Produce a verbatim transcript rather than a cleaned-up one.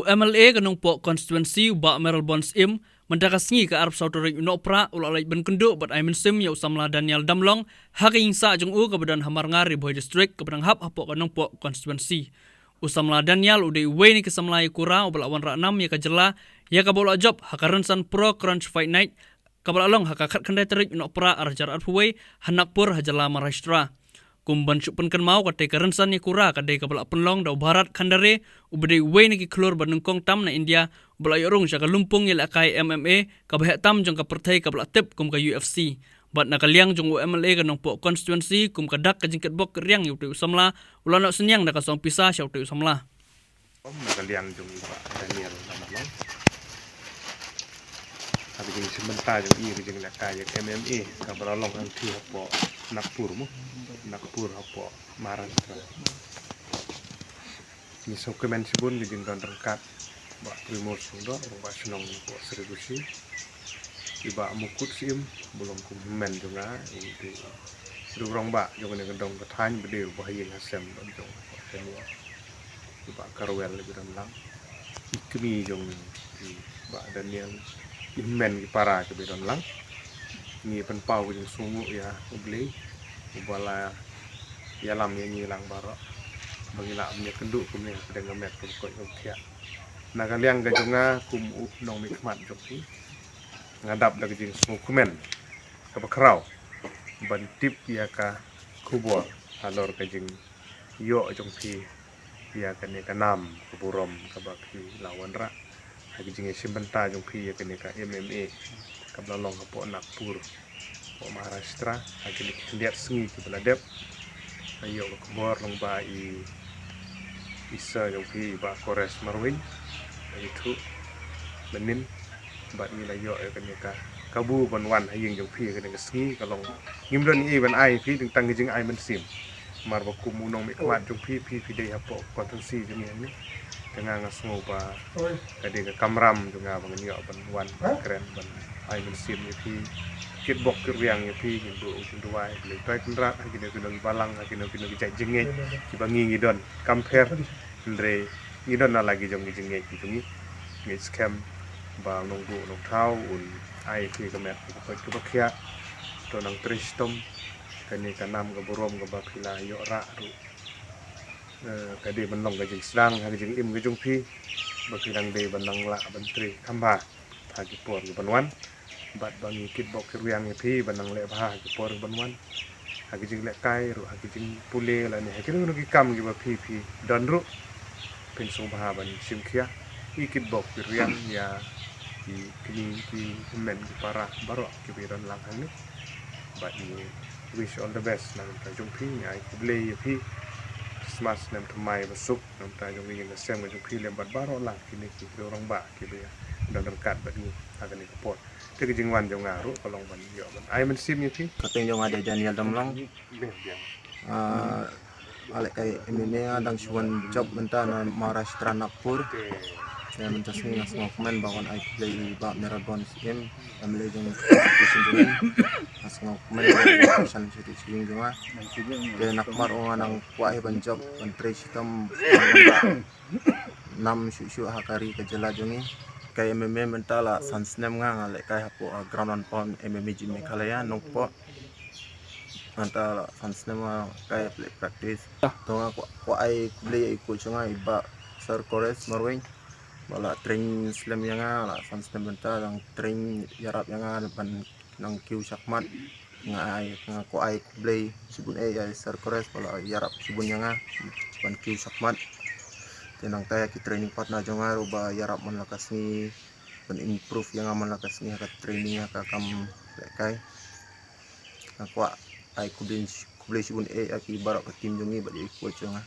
M L A ka Nongpoh Constituency, u Bah Mayralborn Syiem, mynta ka sngi ka arphew saw tarik u Nohprah, u la leit ban kynduh bad ai mynsiem ïa u samla Daniel Damlong ha ka ïing sah jong u kaba don ha Marngar, Ri Bhoi District, kaba dang hap hapoh ka Nongpoh Constituency. U samla Daniel u dei uwei na ki samla ïakura uba la wanrah nam ïa ka jylla, ïa kaba u la jop ha ka rynsan Pro Crunch Fight Night, kaba la long ha ka khatkhyndai tarik u Nohprah arhajar arphew wei ha Nagpur ha jylla Maharashtra. Kum ban shu pynkynmaw, katei ka rynsan ïakura ka dei kaba la pynlong da u Bharat Khandare, uba dei uwei na ki khlur ba nyngkong tam na India, uba la ïoh rung sha ka lympung ïalehkai M M A kaba heh tam jong ka pyrthei kaba la tip kum ka U F C. Bad na ka liang jong u M L A ka Nongpoh Constituency, kum ka dak ka jingkitbok kit riang ïa utei u samla, u la noh synñiang da ka song pisa sha utei u samla. Kum na ka liang jong i Bah Daniel Damlong, ha ka jingshim bynta jong i ka jinglehkai ïa ka M M A kaba la long hangtei hapoh Nagpur mo, Nagpur hapoh Maharashtra. Ngi sngewkmen shibun ka jingdon ryngkat Bah Primos Sngewdok, rangbah shnong hapoh Sribusi. I Bah Mukut Syiem, ba long kum hynmen jong nga, i dei ruh rangbah jong kane ka dong ka thaiñ, ba dei uba ha ïing ha sem ban jong ka thaiñ. I Bah Karwel ba don lang, i kmie jong i Bah Daniel, i hynmen ki para kiba don lang. Ngi pynpaw ka jingsngewnguh ïa U Blei uba la ïalam ïa ngi lang baroh ba ngi lah ban ïakynduh kumne ha pdeng ka met kaba koit kaba khiah. Na ka liang ka jong nga kum u nongmihkhmat jong phi, nga dap da ka jingsngewkmen kaba khraw ban tip ïa ka khubor halor ka jingïoh jong phi ïa kane ka nam ka burom kaba phi la wanrah ha ka jingïashim bynta jong phi ïa kane ka M M A kaba la long hapoh Nagpur, hapoh Maharashtra, ha kine ki khyndiat sngi kiba la dep. Nga ïoh ka khubor lyngba i, i sir jong phi, i Bah Kores Marwein, ha YouTube mynnin. Bad ngi la ïoh ïa kane ka kabu ban wan ha ïing jong phi ha kane ka sngi, ka long ngim don ei ban ai phi, tang ka jingai mynsiem. Namar ba kum u nongmihkhmat jong phi, phi, phi dei hapoh constituency jong ngi hangne. Te nga, nga sngew ba ka dei ka kamram jong nga ba ngan ïoh ban wan ban kren ban ai mynsiem ïa phi, kitbok kitrwiang ïa phi, ngin duh jingduwai, Blei Trai Kynrad ha kino kino ki balang, ha kino kino ki jait jingngeit kiba ngi ngi don. Kam pher, hynrei ngi don na la ki jong ki jingngeit ki jong ngi. Ngeit skhem ba u Nongbuh Nongthaw un ai phi ka met kaba koit kaba khiah. To nang trei shitom, kane ka nam ka burom kaba phi la ïoh rah ruh, eh, ka dei ban long ka jingsdang ha ka jingim ka jong phi, ba phi dang dei ban nang lah ban trei kham bha ha ki por kiban wan. Bad ba ngi kitbok kitrwiang ïa phi ban nang leh bha ha ki por kiban wan, ha ki jinglehkai ruh, ha ki jingpule lane ha kino kino ki kam kiba phi, phi don ruh, phin sngewbha ban shim khia. Ngi kitbok kitrwiang ïa ki kmie ki hynmen ki para baroh kiba don lang hangne. Bad ngi wish all the best na ka bynta jong phi, ngi ai khublei ïa phi. Christmas snem thymmai ba suk na ka bynta jong ka ïing ka sem ka jong phi lem bad baroh lang kine ki rangbah kiba don ryngkat bad ngi ha kane ka por. Te ka jingwan jong nga ruh ka long ban ïoh ban ai mynsiem ïa phi. Ka kyrteng jong nga dei Daniel Damlong. Biang, biang. Ah, nga lehkai M M A, nga dang shu wan jop mynta na Maharashtra, Nagpur. Te mynta sngi nga sngewkmen ba wan ai khublei ïa i Bah Mayralborn Syiem, M L A jong ka constituency jong ngi. Nga sngewkmen ba wan shan sha ïing jong nga. Te nakhmat ruh nga nang kwah hi ban jop ban trei shitom, nam shuh shuh ha ka ri ka jylla jong ngi. Ka M M A mynta la san snem nga, nga lehkai hapoh, ah, ground and pound M M A Gym Meghalaya, Nongpoh. Mynta la san snem nga kai, phi leh practice. To nga kwah, kwah ai khublei ïa i coach nga, i Bah Sir Kores Marwein. Ba la train slem ïa nga, la san snem mynta dang train ïarap ïa nga ban nang kiew shakhmat. Nga ai, nga kwah ai khublei shibun eh ïa i Sir Kores ba la ïarap shibun ïa nga ban kiew shakhmat. Te nangta ïa ki training partner jong nga ruh ba ïarap man la ka sngi ban improve ïa nga man la ka sngi ha ka training, ha ka kam lehkai. Nga kwah ai khublei, khublei shibun eh ïa ki baroh ka team jong ngi bad ïa i coach jong nga.